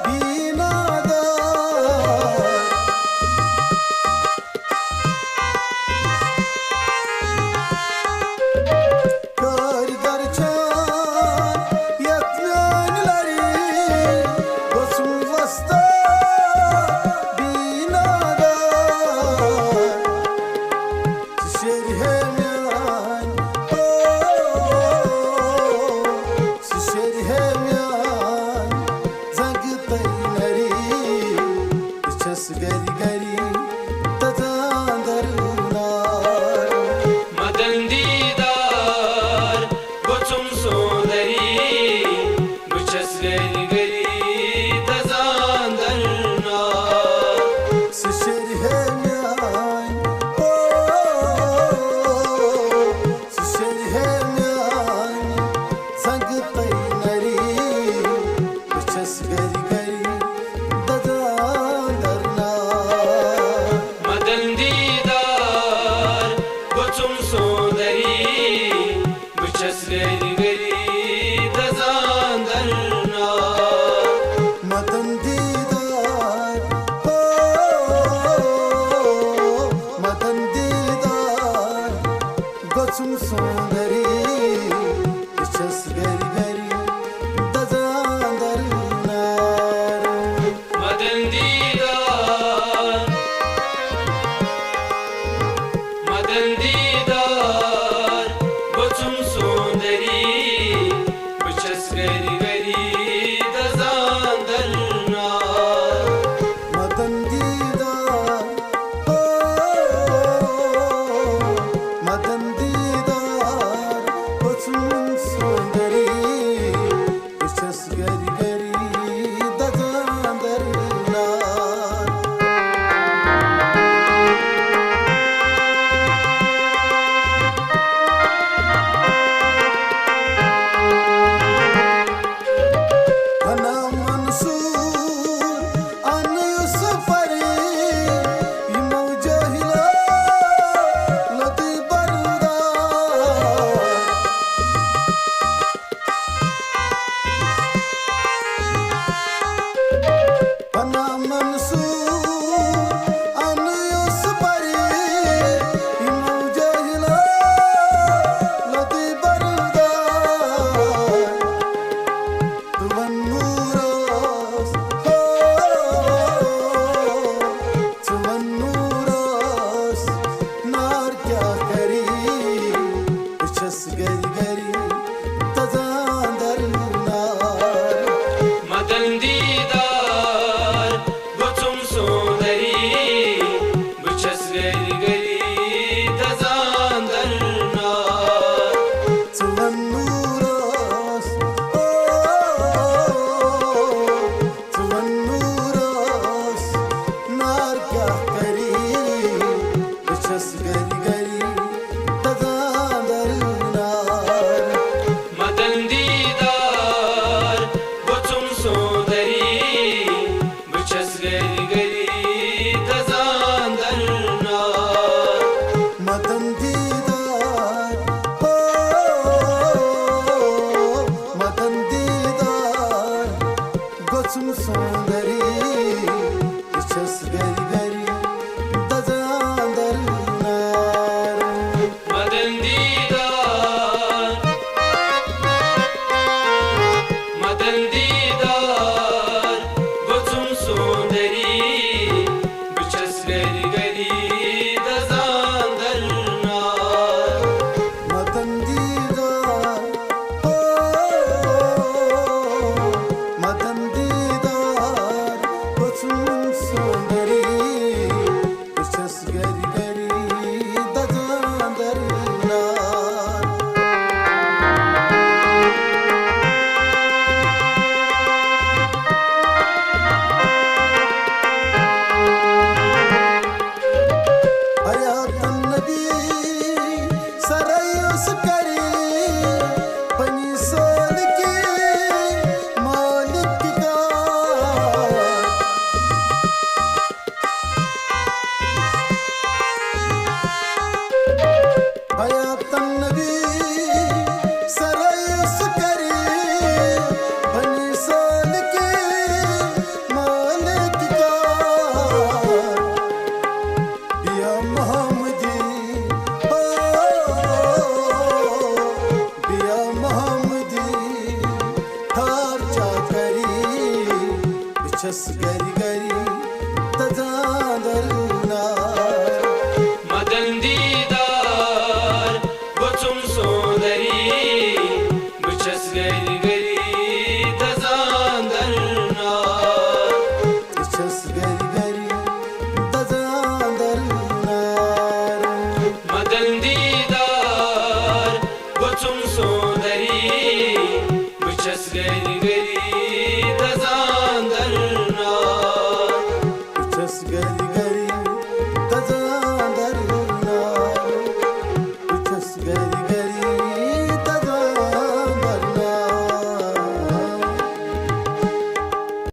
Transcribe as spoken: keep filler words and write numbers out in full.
بیٖنادار۔ کٲرۍ گر چھان یتھ میانہِ لرِ، گوٚژھُم وۄستہٕ بیٖنادار۔ ژٕ شیرِ ہے میٲنۍ، او، ژٕ شیرِ ہے میٲنۍ زنٛگہٕ تہٕ نرِ۔ بہٕ چھَس گرِ گرِ دزان درنار۔ مدن دیٖدار گوٚژھُم سوندری، بہٕ چھَس گرِ گرِ دزان درنار۔ سُہ شیرِ ہے میٲنۍ، او، سُہ شیرِ ہے میٲنۍ زنٛگہٕ تہٕ نرِ۔ بہٕ چھَس گرِ گرِ دزان درنار۔ مدن دیٖدار گوٚژھُم سوندری، بہٕ چھَس گرِ گرِ دزان درنار۔ مدن دیٖدار، ہو، مدن دیٖدار گوٚژھُم سوندری، بہٕ چھَس گرِ گرِ دزان درنار۔ مدن دیٖدار، مدن دیٖدار گوٚژھُم سوندری، بہٕ چھَس گرِ گرِ دزان درنار۔ مدن دیٖدار، او، مدن دیٖدار گوٚژھُم سوندری، بہٕ چھَس گرِ گرِ دزان درنار۔ ہنا منصور ان یوسف پری، یمو جاہلو لدی بردار۔ ہنا منصور ان یوسف پری، یمو جاہلو لدی بردار۔ ژٕ وَن نوٗرس، ہو، ژٕ وَن نوٗرس، نار کیٛاہ کَری؟ بہٕ چھَس گَرِ گَرِ دَزان دَرنار۔ مَدَن دیٖدار گوٚژھُم سوندری، بہٕ چھَس گَرِ گَرِ دَزان دَرنار۔ ژٕ وَن نوٗرس، او، ژٕ وَن نوٗرس، نار کیٛاہ کَری؟ بہٕ چھَس گَرِ گَرِ دَزان دَرنار۔ مَدَن دیٖدار گوٚژھُم سوندری، بہٕ چھَس گَرِ گَرِ دَزان دَرنار۔ مَدَن دیٖدار، ہو، مَدَن دیٖدار گوٚژھُم سوندری، بہٕ چھَس گَرِ گَرِ دَزان دَرنار۔ مَدَن دیٖدار، مَدَن دیٖدار گوٚژھُم سوندری، بہٕ چھَس گَرِ گَرِ دَزان دَرنار۔ مَدَن دیٖدار، او، مَدَن دیٖدار چھس گرِ